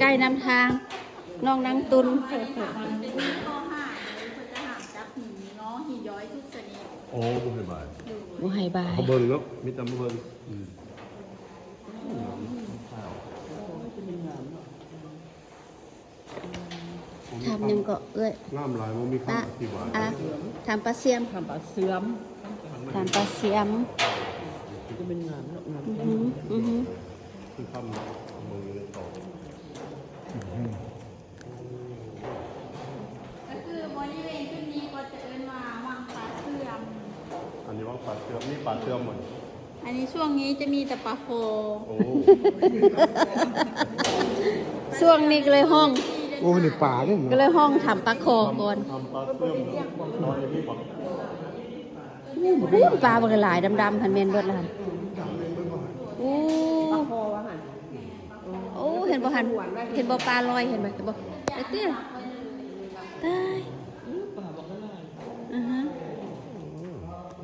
ໄກ່ນຳທາງ ນ້ອງນາງຕຸນ ເພິ່ນຈະຫ້າມຈັບຫີງໍຫີຍ້ອຍທຸກຊະນິດ. ໂອ້ ບໍ່ໃຫ້ບາຍ. ບໍ່ໃຫ້ບາຍ. ເຮົາເບິ່ງເນາະ ມີແຕ່ມາເບິ່ງ. ອືມ ຖາມຫຍັງເກາະເອື້ອຍ? ງາມຫຼາຍ ບໍ່ມີຄຳອະທິບາຍ. ອ່ະ ຖາມປາຊຽມ. ຖາມປາເຊື່ອມ. ຖາມປາຊຽມ. ຄືແມ່ນງາມເນາະ ງາມ. ອືຮຶ ອືຮຶ ຄືຄຳເບິ່ງຢູ່ໃນຕອກ. ກໍຄືບໍລິເວນຈຸດນີ້ກໍຈະເອີ້ນວ່າວັງປາເຊື່ອມ. ອັນນີ້ວັງປາເຊື່ອມ ມີປາເຊື່ອມບໍ່? ອັນນີ້ຊ່ວງນີ້ຈະມີແຕ່ປາຄໍ. ໂອ້ ຊ່ວງນີ້ກໍເລີຍຮ້ອງ ໂອ້ ນີ້ປາເດ້ ກໍເລີຍຮ້ອງຖາມປາຄໍກ່ອນ. ຖາມປາເຊື່ອມ ໂອ້ ປາບັກຫຼາຍດຳໆ ຫັ້ນແມ່ນເບິດລະຫັ້ນ. ໂອ້ ໂອ້ ເຫັນບໍ່ຫັ້ນ ເຫັນບໍ່ປາລອຍ ເຫັນບໍ່ ເຫັນບໍ່ ໄອ້ເຕ້ຍ.